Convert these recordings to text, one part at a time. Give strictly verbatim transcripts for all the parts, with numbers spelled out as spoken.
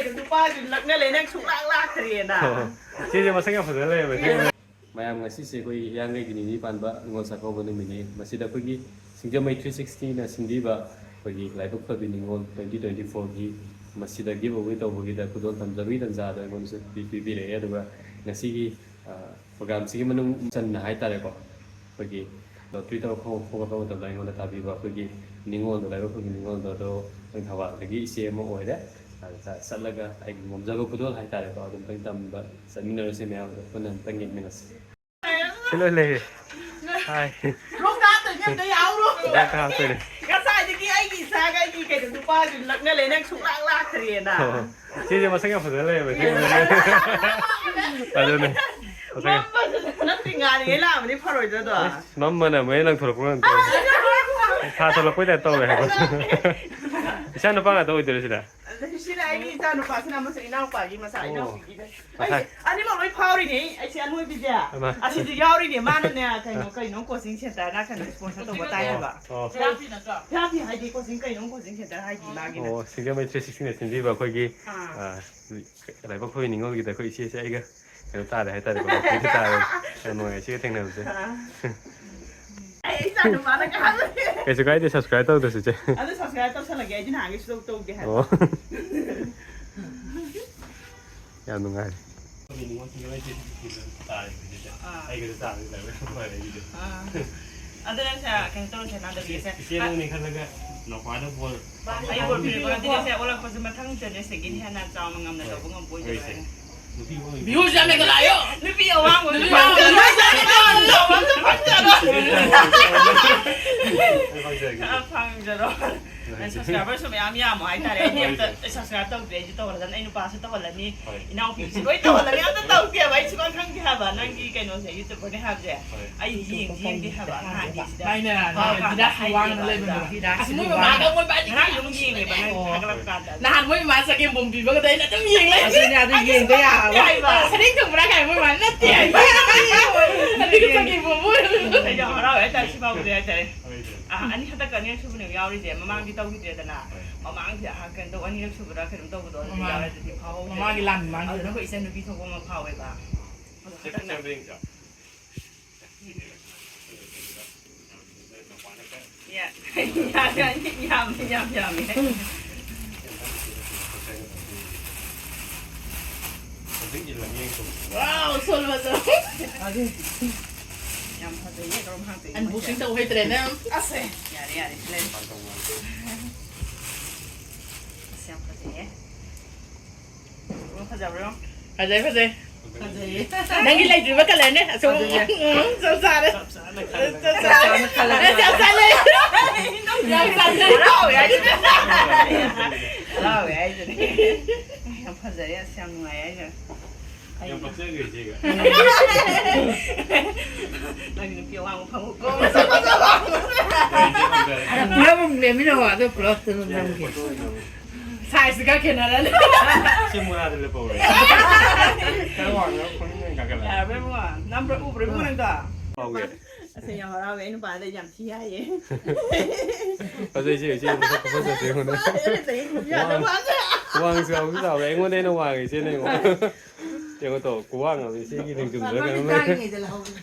ꯅꯨꯄꯥꯁꯨ ꯅꯛꯅ ꯂꯩ, ꯅꯪ ꯁꯨꯡꯂꯥꯛ ꯂꯥꯛꯇ꯭ꯔꯦꯅ꯫ ꯁꯤꯁꯦ ꯃꯁꯛ ꯌꯥꯝ ꯐꯖꯅ ꯂꯩꯔꯝꯃꯦ꯫ ꯃꯌꯥꯝ, ꯉꯁꯤꯁꯦ ꯑꯩꯈꯣꯏꯒꯤ ꯍꯤꯌꯥꯡꯒꯩꯒꯤ ꯅꯤꯅꯤ ꯄꯥꯟꯕ ꯅꯤꯉꯣꯜ ꯆꯥꯛꯀꯧꯕ ꯅꯨꯃꯤꯠꯅꯤ꯫ ꯃꯁꯤꯗ ꯑꯩꯈꯣꯏꯒꯤ ꯁꯤꯡꯖꯃꯩ ꯊ꯭ꯔꯤ ꯁꯤꯛꯁꯇꯤꯅ ꯁꯤꯟꯕꯤꯕ ꯑꯩꯈꯣꯏꯒꯤ ꯂꯥꯏꯕꯛ ꯐꯕꯤ ꯅꯤꯉꯣꯜ ꯇ꯭ꯋꯦꯟꯇꯤ ꯇ꯭ꯋꯦꯟꯇꯤ ꯐꯣꯔꯒꯤ ꯃꯁꯤꯗ ꯒꯤꯐ ꯑꯋꯦ ꯇꯧꯕꯒꯤꯗ ꯈꯨꯗꯣꯜ ꯇꯝꯖꯕꯒꯤ ꯇꯟꯖꯥꯗꯣ ꯑꯩꯉꯣꯟꯗꯁꯨ ꯄꯤ-, ꯄꯤꯕꯤꯔꯛꯑꯦ꯫ ꯑꯗꯨꯒ ꯉꯁꯤꯒꯤ, ꯑ, ꯄ꯭ꯔꯣꯒ꯭ꯔꯥꯝꯁꯤꯒꯤ ꯃꯅꯨꯡ ꯆꯟꯅ ꯍꯥꯏꯇꯥꯔꯦꯀꯣ, ꯑꯩꯈꯣꯏꯒꯤ ꯂꯣꯇ꯭ꯔꯤ ꯇꯧꯔꯛꯄ ꯍꯧꯔꯛꯄ ꯃꯇꯝꯗ ꯑꯩꯉꯣꯟꯗ ꯊꯥꯕꯤꯕ ꯑꯩꯈꯣꯏꯒꯤ ꯅꯤꯉꯣꯜꯗꯣ, ꯂꯥꯏꯕꯛ ꯐꯕꯤ ꯅꯤꯉꯣꯜꯗꯣ, ꯑꯗꯣ ꯑꯩꯈꯣꯏ ꯊꯧꯕꯥꯜꯗꯒꯤ ꯏꯆꯦ ꯑꯃ ꯑꯣꯏꯔꯦ꯫ ꯑꯗꯨꯗ ꯆꯠꯂꯒ ꯑꯩꯒꯤ ꯉꯝꯖꯕ ꯈꯨꯗꯣꯜ ꯍꯥꯏꯇꯥꯔꯦꯀꯣ, ꯑꯗꯨꯝꯇꯪ ꯇꯝꯕ ꯆꯠꯃꯤꯟꯅꯔꯁꯤ, ꯃꯌꯥꯝ ꯑꯗꯣ ꯄꯨꯟꯅ ꯑꯝꯇꯪ ꯌꯦꯡꯃꯤꯟꯅꯁꯤ꯫ ꯁꯤ ꯂꯣꯏ ꯂꯩꯔꯦ꯫ ꯍꯥꯏ꯫ ꯂꯣꯛ ꯇꯥꯛꯇꯣꯏꯅꯦ, ꯑꯝꯇ ꯌꯥꯎꯔꯣ꯫ ꯍꯤꯗꯥꯛ ꯀꯥꯞꯇꯣꯏꯅꯦ꯫ ꯉꯁꯥꯏꯗꯒꯤ ꯑꯩꯒꯤ ꯏꯆꯥꯒ ꯑꯩꯒꯤ ꯀꯩꯅꯣ ꯅꯨꯄꯥꯁꯨ ꯅꯛꯅ ꯂꯩ, ꯅꯪ ꯁꯨꯡꯂꯥꯛ ꯂꯥꯛꯇ꯭ꯔꯦꯅ꯫ ꯑꯣ, ꯏꯆꯦꯁꯦ ꯃꯁꯛ ꯌꯥꯝ ꯐꯖꯅ ꯂꯩꯔꯝꯃꯦ꯫ ꯑꯗꯨꯅꯦ꯫ ꯃꯁꯛ ꯌꯥꯝ ꯃꯝꯕꯗꯨꯗ ꯅꯠꯇꯦ, ꯉꯥꯜꯂꯤꯉꯩ ꯂꯥꯛꯑꯝꯃꯗꯤ ꯐꯔꯣꯏꯗ꯭ꯔꯗꯣ? ꯑꯁ, ꯃꯝꯕꯅ ꯃꯌꯦꯛ ꯂꯪꯊꯣꯔꯛꯄ ꯉꯝꯗꯦ꯫ ꯊꯥ ꯊꯣꯛꯂꯛꯄꯩ ꯇꯥꯏꯞ ꯇꯧꯔꯦ ꯍꯥꯏꯕ꯫ ꯏꯆꯥ ꯅꯨꯄꯥ ꯉꯥꯛꯇ ꯑꯣꯏꯗꯣꯏꯔꯣ ꯁꯤꯗ? ꯑꯗ ꯁꯤꯅ ꯑꯩꯒꯤ ꯏꯆꯥ ꯅꯨꯄꯥꯁꯤꯅ ꯑꯃꯁꯨ ꯏꯅꯥꯎꯄꯥꯒꯤꯅꯦ꯫ ꯑꯣ꯫ ꯑꯩꯁꯦ ꯑꯅꯤꯃꯛ ꯂꯣꯏ ꯐꯥꯎꯔꯤꯅꯦ꯫ ꯑꯩꯁꯦ ꯑꯅꯣꯏꯕꯤꯁꯦ꯫ ꯑꯃ꯫ ꯑꯁꯤꯁꯨ ꯌꯥꯎꯔꯤꯅꯦ꯫ ꯃꯥꯅꯅꯦ, ꯀꯩꯅꯣ, ꯀꯩꯅꯣ ꯀꯣꯆꯤꯡ ꯁꯦꯟꯇꯔꯅ ꯀꯩꯅꯣ ꯁ꯭ꯄꯣꯟꯁꯔ ꯇꯧꯕ ꯇꯥꯏ ꯍꯥꯏꯕ꯫ ꯑꯣ꯫ ꯐꯤꯔꯥꯄꯤ ꯅꯠꯇ꯭ꯔꯣ? ꯐꯤꯔꯥꯄꯤ ꯍꯥꯏꯗꯤ ꯀꯣꯆꯤꯡ ꯀꯩꯅꯣ ꯀꯣꯆꯤꯡ ꯁꯦꯟꯇꯔ ꯍꯥꯏꯗꯤ ꯃꯥꯒꯤꯅ꯫ ꯑꯣ, ꯁꯤꯡꯖꯃꯩ ꯊ꯭ꯔꯤ ꯁꯤꯛꯁꯇꯤꯅ ꯁꯤꯟꯕꯤꯕ ꯑꯩꯈꯣꯏꯒꯤ, ꯑꯥ꯫ ꯑ, ꯂꯥꯏꯕꯛ ꯐꯕꯤ ꯅꯤꯉꯣꯜꯒꯤꯗ ꯑꯩꯈꯣꯏ ꯏꯆꯦꯁꯦ ꯑꯩꯒ ꯀꯩꯅꯣ ꯇꯥꯔꯦ ꯍꯥꯏꯇꯥꯔꯦꯀꯣ, ꯂꯣꯇ꯭ꯔꯤꯗ ꯇꯥꯔꯦ꯫ ꯌꯥꯝ ꯅꯨꯡꯉꯥꯏ ꯏꯆꯦꯒ ꯊꯦꯡꯅꯕꯁꯦ꯫ ꯑꯥ꯫ ꯑꯩ ꯏꯆꯥ ꯅꯨꯄꯥꯅ ꯀꯥꯍꯜꯂꯦ꯫ ꯀꯩꯁꯨ ꯀꯥꯏꯗꯦ, subscribe ꯇꯧꯗ꯭ꯔꯁꯨ ꯏꯆꯦ꯫ ꯑꯗꯨ subscribe ꯇꯧꯁꯜꯂꯒꯦ, ꯑꯩꯗꯤ ꯅꯍꯥꯟꯒꯩ ꯁꯨꯡꯇꯧ ꯇꯧꯗꯦ ꯍꯥꯏꯕ꯫ ꯑꯣ꯫ ꯌꯥꯝ ꯅꯨꯡꯉꯥꯏꯔꯦ꯫ ꯑꯥ꯫ ꯑꯥ꯫ ꯑꯗꯨ ꯅꯪꯁꯦ ꯀꯩꯅꯣ ꯇꯧꯔꯁꯦ, ꯅꯥꯗꯕꯤ ꯏꯆꯦ, ꯏꯆꯦ ꯅꯪꯅꯤ ꯈꯜꯂꯒ ꯅꯧꯄꯥꯗ ꯕꯣꯜ ꯑꯩ ꯕꯣꯜ ꯄꯤꯔꯛꯄ ꯅꯠꯇꯦ, ꯏꯆꯦ, ꯑꯣꯜꯂꯛꯄꯁꯦ ꯃꯊꯪ generation ꯒꯤꯅ ꯍꯦꯟꯅ ꯆꯥꯎꯅ ꯉꯝꯅ ꯇꯧꯕ ꯉꯝꯕ ꯑꯣꯏꯖꯔꯣꯏ꯫ ꯍꯣꯏ, ꯏꯆꯦ꯫ ꯅꯨꯄꯤ ꯑꯃ views ꯌꯥꯝ ꯍꯦꯟꯒꯠꯂꯛꯑꯦ꯫ ꯅꯨꯄꯤ ꯑꯋꯥꯡꯕ, ꯅꯨꯄꯤ ꯅꯨꯄꯤ ꯑꯋꯥꯡꯕ, ꯅꯨꯄꯤ ꯑꯋꯥꯡꯕ ꯑꯝꯇ ꯐꯪꯖꯔꯣ꯫ ꯑꯩ ꯐꯪꯖꯒꯦ꯫ ꯑ, ꯐꯪꯖꯔꯣ꯫ ꯍꯣꯏ, ꯏꯆꯦ꯫ Subscriberꯁꯨ ꯃꯌꯥꯝ ꯌꯥꯝꯃꯣ ꯍꯥꯏꯇꯥꯔꯦ꯫ ꯑꯩꯗꯤ ꯍꯣꯏ, ꯑꯝꯇ ꯏꯆꯦ꯫ Subscribe ꯇꯧꯗ꯭ꯔꯤ, ꯑꯩꯁꯨ ꯇꯧꯍꯜꯂꯗꯝꯅꯤ꯫ ꯑꯩ ꯅꯨꯄꯥꯁꯨ ꯇꯧꯍꯜꯂꯅꯤ꯫ ꯍꯣꯏ꯫ ꯏꯅꯥꯎꯄꯤꯁꯨ ꯂꯣꯏ ꯇꯧꯍꯜꯂꯅꯤ꯫ ꯑꯝꯇ ꯇꯧꯗꯦꯕ꯫ ꯑꯩ ꯁꯨꯡꯈꯪ ꯈꯪꯗꯦ ꯍꯥꯏꯕ꯫ ꯅꯪꯒꯤ ꯀꯩꯅꯣꯁꯦ, YouTuberꯅꯦ ꯍꯥꯏꯕꯁꯦ꯫ ꯍꯣꯏ꯫ ꯑꯩ ꯌꯦꯡꯗꯤ ꯌꯦꯡꯗꯦ ꯍꯥꯏꯕ꯫ ꯅꯍꯥꯟꯗꯤ ꯁꯤꯗ ꯍꯥꯏꯅ ꯍꯥꯏ ꯍꯥꯏ ꯕꯤꯗꯥꯁ ꯋꯥꯡꯅ ꯍꯥꯏꯕ꯫ ꯂꯩꯕꯗꯣ꯫ ꯕꯤꯗꯥꯁ ꯑꯁ, ꯃꯣꯏ ꯋꯥꯡꯅ꯫ ꯃꯃꯥꯒ ꯃꯣꯏ ꯕꯥꯅꯤ ꯉꯔꯥꯡ ꯑꯗꯨꯝ ꯌꯦꯡꯉꯦꯕ, ꯅꯪ ꯑꯣ꯫ ꯊꯥꯒꯠꯂꯛꯄ ꯀꯥꯟꯗ꯫ ꯅꯍꯥꯟ ꯃꯣꯏ ꯃꯃꯥ ꯆꯒꯦꯝ ꯄꯣꯝꯕꯤꯕꯒꯗꯣ ꯑꯩꯅ ꯑꯗꯨꯝ ꯌꯦꯡ ꯂꯩ꯫ ꯑꯗꯨꯅꯦ, ꯑꯗꯨ ꯑꯩ ꯌꯦꯡꯕ ꯁꯨꯡꯌꯥ ꯌꯥꯕ꯫ ꯌꯥꯏꯕ꯫ ꯁꯔꯦꯡ ꯊꯣꯡꯕ꯭ꯔꯥ ꯀꯥꯏ ꯃꯣꯏ ꯃꯃꯥꯅ ꯅꯠꯇꯦ ꯍꯥꯏꯕ꯫ ꯑꯗꯨꯒꯤ ꯆꯒꯦꯝ ꯄꯣꯝꯕ ꯑꯣꯏꯔꯝꯃꯦ꯫ ꯑꯩꯁꯨ ꯍꯔꯥꯎꯋꯦ ꯍꯥꯏꯇꯥꯔꯦ, ꯁꯤ ꯐꯥꯎꯕꯗꯤ ꯍꯥꯏꯇꯥꯔꯦ꯫ ꯍꯣꯏ, ꯍꯣꯏ꯫ ꯑꯥ, ꯑꯅꯤ, ꯍꯟꯗꯛꯀ ꯑꯅꯤꯔꯛ ꯁꯨꯕꯅꯦꯕ ꯌꯥꯎꯔꯤꯁꯦ꯫ ꯃꯃꯥꯡꯗꯤ ꯇꯧꯈꯤꯗ꯭ꯔꯦꯗꯅ꯫ ꯍꯣꯏ꯫ ꯃꯃꯥꯡꯁꯦ, ꯑꯥ, ꯀꯩꯅꯣ ꯇꯧꯕ, ꯑꯅꯤꯔꯛ ꯁꯨꯕ꯭ꯔꯥ ꯀꯩꯅꯣꯝ ꯇꯧꯕꯗꯣ, ꯑꯗꯨꯗꯤ ꯃꯃꯥꯡ-, ꯌꯥꯎꯔꯦ, ꯑꯗꯨꯗꯤ ꯐꯥꯎꯍꯧꯗ꯭ꯔꯦ꯫ ꯃꯃꯥꯡꯒꯤ ꯂꯥꯟ ꯃꯃꯥꯡꯒꯤ ꯑꯗꯨꯗ ꯑꯩꯈꯣꯏ ꯏꯆꯟ ꯅꯨꯄꯤ ꯊꯣꯛꯄ ꯑꯃ ꯐꯥꯎꯋꯦꯕ꯫ ꯑꯗꯣ ꯍꯟꯗꯛꯅ ꯌꯥ-, ꯌꯥꯝ, ꯌꯥꯝ, ꯌꯥꯝ, ꯌꯥꯝꯃꯦ꯫ Wow, ꯁꯣꯜꯂꯣ, ꯁꯣꯜꯂꯣ꯫ ꯌꯥꯝ ꯐꯖꯩꯌꯦ, ꯀꯔꯝ ꯍꯥꯞꯄꯤꯅꯣ? Unboxing ꯇꯧ ꯍꯩꯇ꯭ꯔꯦꯅꯦ꯫ ꯑꯁ, ꯌꯥꯔꯦ, ꯌꯥꯔꯦ, ꯁꯤ ꯂꯩꯔꯦ꯫ ꯑꯁ, ꯌꯥꯝ ꯐꯖꯩꯌꯦ꯫ ꯐꯖꯕ꯭ꯔꯣ? ꯐꯖꯩ, ꯐꯖꯩ꯫ ꯐꯖꯩꯌꯦ꯫ ꯅꯪꯒꯤ ꯂꯩꯇ꯭ꯔꯤꯕ colourꯅꯦ꯫ ꯑꯁꯨꯝ, ꯐꯖꯩꯌꯦ꯫ ꯎꯝ, ꯆꯞ ꯆꯥꯔꯦ꯫ ꯆꯞ ꯆꯥꯅ ꯈꯜꯂꯦ꯫ ꯆꯞ ꯆꯥꯅ ꯈꯜꯂꯦ꯫ ꯆꯞ ꯆꯥꯅ꯫ ꯌꯥꯝ ꯆꯥꯟꯅꯩ꯫ ꯍꯔꯥꯎꯋꯦ ꯍꯥꯏꯁꯤꯅꯦ꯫ ꯍꯔꯥꯎꯋꯦ ꯍꯥꯏꯁꯤꯅꯦ꯫ ꯌꯥꯝ ꯐꯖꯔꯦ, ꯑꯁ, ꯌꯥꯝ ꯅꯨꯡꯉꯥꯏ ꯍꯥꯏꯁꯤꯅꯦ꯫ ꯌꯥꯝ ꯄꯛꯆꯈ꯭ꯔꯦ ꯏꯆꯦꯒ꯫ ꯅꯪ ꯅꯨꯄꯤ ꯑꯋꯥꯡꯕ ꯐꯪꯉꯨꯀꯣ꯫ ꯄꯨꯂꯞ ꯑꯃꯨꯛ ꯂꯦꯝꯃꯤꯟꯅꯧ, ꯑꯗꯨ ꯄꯨꯂꯞꯇꯨ ꯑꯗꯨꯝ ꯅꯝꯒꯦ꯫ Sizeꯒ ꯈꯦꯠꯅꯔꯅꯤ꯫ ꯁꯤ ꯃꯣꯔꯥꯗ ꯂꯦꯞꯍꯧꯔꯦ꯫ ꯈꯔ ꯋꯥꯡꯅ ꯈꯣꯡꯅꯤꯡ ꯑꯣꯏꯅ ꯀꯥꯈꯠꯂꯛꯑꯦ꯫ ꯌꯥꯔꯕ꯭ꯔꯥ ꯏꯕꯨꯡꯉꯣ? ꯅꯝꯕ꯭ꯔ ꯎꯕ꯭ꯔꯥ ꯏꯕꯨꯡꯉꯣ ꯅꯪꯗꯣ? ꯐꯥꯎꯒꯦ꯫ ꯑꯁ, ꯌꯥꯝ ꯍꯔꯥꯎꯋꯦ꯫ ꯑꯩ ꯅꯨꯄꯥꯗ ꯌꯥꯝ ꯊꯤ ꯍꯥꯏꯌꯦ꯫ ꯐꯖꯩ ꯏꯆꯦ, ꯏꯆꯦ ꯃꯁꯛ ꯈꯨꯐꯖꯁꯦ ꯌꯦꯡꯉꯨꯅꯦ꯫ ꯌꯥꯗꯧ ꯋꯥꯡ-, ꯃꯥꯟꯗꯦ꯫ ꯋꯥꯡꯁꯨ ꯌꯥꯝꯁꯨ ꯆꯥꯎꯋꯦ꯫ ꯑꯩꯉꯣꯟꯗ ꯍꯦꯟꯅ ꯋꯥꯡꯉꯦ ꯏꯆꯦꯅ ꯌꯦꯡꯉꯣ꯫ ꯌꯦꯡꯉꯣ ꯇꯣ, ꯈꯨꯋꯥꯡ ꯑꯃ ꯏꯆꯦꯒꯤ ꯂꯦꯡꯖꯨꯝꯗꯨꯗ ꯀꯩꯅꯣꯝ ꯂꯩ꯫ ꯃꯃꯤꯠ ꯇꯥꯡꯉꯤꯉꯩꯗ ꯂꯧꯍꯧꯕꯅꯦ꯫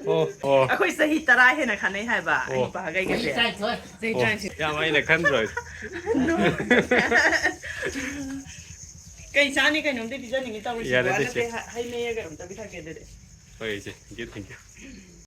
ꯑꯣ, ꯑꯣ꯫ ꯑꯩꯈꯣꯏ ꯆꯍꯤ ꯇꯔꯥ ꯍꯦꯟꯅ ꯈꯟꯅꯩ ꯍꯥꯏꯕ, ꯑꯣ꯫ ꯑꯩ ꯅꯨꯄꯥꯒ ꯑꯩꯒꯁꯦ꯫ ꯆꯍꯤ ꯇꯔꯥꯅꯤꯊꯣꯏ꯫ ꯆꯍꯤ ꯑꯣ, ꯇꯔꯥꯅꯤꯊꯣꯏ꯫ ꯌꯥꯝ ꯑꯩꯅ ꯈꯟꯗ꯭ꯔꯣ? ꯀꯩ ꯆꯥꯅꯤ? ꯀꯩꯅꯣꯝꯗꯤ ꯄꯤꯖꯅꯤꯡꯉꯤ ꯇꯧꯔꯤꯁꯤꯕꯣ꯫ ꯌꯥꯔꯦ, ꯅꯠꯇꯦ, ꯏꯆꯦ꯫ ꯍ-, ꯍꯩ ꯃꯍꯤꯒ ꯀꯩꯅꯣꯝꯇ ꯄꯤꯊꯛꯀꯦ ꯑꯗꯨꯗꯤ꯫ ꯍꯣꯏ, ꯏꯆꯦ꯫ Thank you, thank you꯫